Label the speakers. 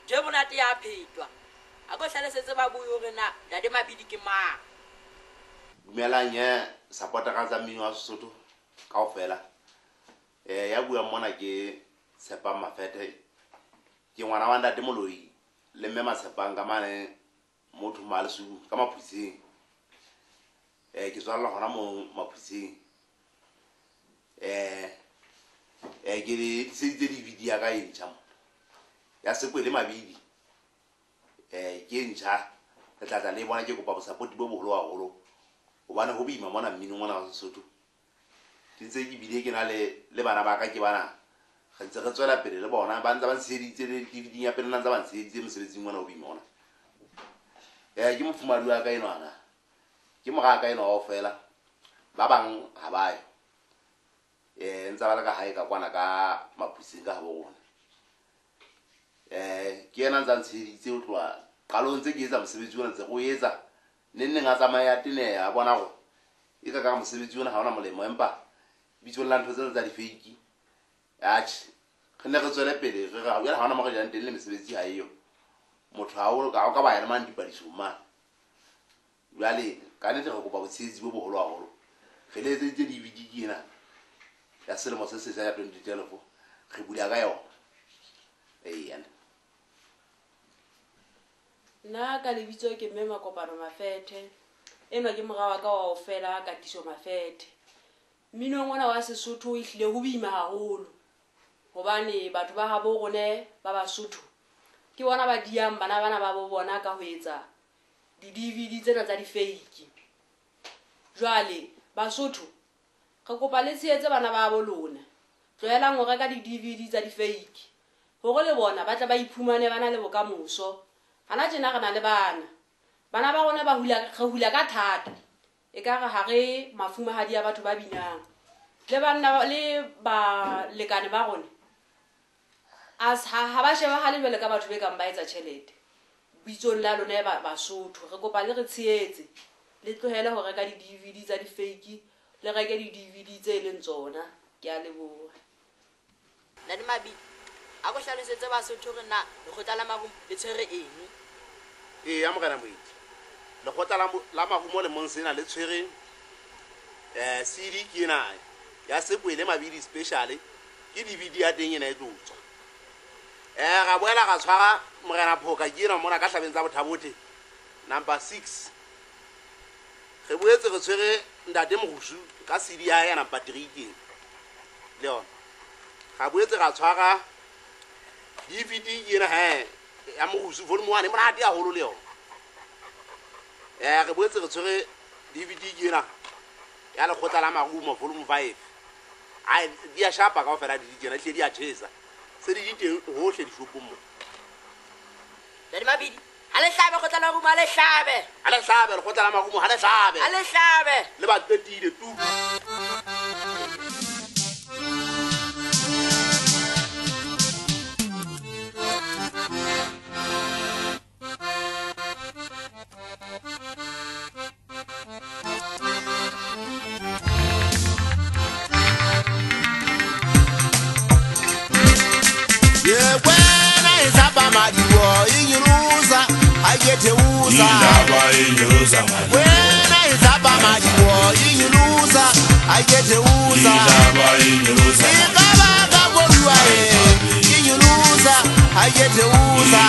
Speaker 1: Ntho e monate ya phetwa. A ko hlalosetse ba bue hore na Ntate Mabidi ke mang.
Speaker 2: Dumelang ye supportera tsa mmino wa Sesotho kaofela. Ya buang mona ke Tshepang Mafethe. Ke ngwana wa Ntate Moloi le mme Matshepang ka mane motho Malesuku ka Maphutseng. Ke tswalla hona mo Maphutseng. Ke le tliseditse DVD ya ka e ntjha mona. Ya Sekwele Mabidi. Ke ntjha. Le tla tla le bona, ke kopa bosupport bo boholo haholo. Hobane ho boima mona mminong ona wa Sesotho. Ke ntse ke bile ke na le bana ba ka ke bana. Re ntse re tswela pele le bona, ba ntse ba ntsheheditse le DVD ya pele, nna ntse ba ntsheheditse mosebetsing ona o boima ona. Ke mofumahadi wa ka enwana. Ke mora ka enwa kaofela. Ba bang ha ba yo. Ntse ba le ka hae ka kwana ka Maphutseng ka habo rona. Ke yena ntse a ntsheheditse ho tloha qalong tse ke etsa mosebetsi ona, ntse re o etsa. Neng neng a tsamaya a teneha, a bona hore e ka ka mosebetsi ona ha ona molemo, empa bitsong la ntho tsena tsa di-fake. Atjhe, re ne re tswele pele, re re jwale ha hona mo re jang teng le mesebetsi ha eyo. Motho ha o ka ba ya le mane dipadisong mane. Jwale ka nnete re kopa botshehetsi bo boholo haholo. Re le etseditse DVD ke ena ya selemo se setjha ya 2012, re bula ka yona. Eya.
Speaker 1: Nna ka lebitso ke Mme Makopano Mafethe. Enwa ke mora wa ka wa ofela Katiso Mafethe. Mminong ona wa Sesotho e hlile ho boima haholo. Hobane batho ba habo rona ba Basotho ke bona ba diyang bana bana ba bo bona ka ho etsa di-DVD tsena tsa di-fake. Jwale Basotho re kopa le tshehetse bana ba bo lona. Tlohelang ho reka di-DVD tsa di-fake hore le bona ba tle ba iphumane ba na le bokamoso. Hana tjena re na le bana. Bana ba rona ba hula, re hula ka thata. Ekare ha re mafumahadi a batho ba binang. Le banna le balekane ba rona as ha ba shebahale jwale ka batho be kang ba etsa tjhelete. Bitsong la lona ba Basotho re kopa le re tshehetse. Le tlohele ho reka di-DVD tsa di-fake, le reke di-DVD tse leng tsona. Ke a leboha. Ntate Mabidi, a ko hlalosetse Basotho hore na lekgotla la Marumo le tshwere eng?
Speaker 2: Eya, Morena Moeti. Lekgotla la Marumo le mong sena le tshwere CD ke ena ya Sekwele Mabidi special, ke DVD ya teng ena e tlo tswa. Ra boela ra tshwara Morena Phoka ke ena mona ka hlabeng tsa Bothabothe number 6. Re boetse re tshwere Ntate Morusu ka CD ya hae ya number 3 ke le yona. Ra boetse ra tshwara DVD ke ena he ya Morusu volume 1 e monate haholo le yona. Re boetse re tshwere DVD ke ena ya lekgotla la Marumo volume 5. Ai di a shapa kaofela di tsena, hle di a tjhesa. Se di teng hohle dishopong mo.
Speaker 1: Ntate Mabidi, ha le hlabe lekgotla la Marumo, ha le hlabe.
Speaker 2: Ha le hlabe lekgotla la Marumo, ha le hlabe.
Speaker 1: Ha le hlabe.
Speaker 2: Le ba qetile tu.
Speaker 3: Wena izaba madiwo inyuluza ayethe uza ikaba kaboruwa inyuluza ayethe uza.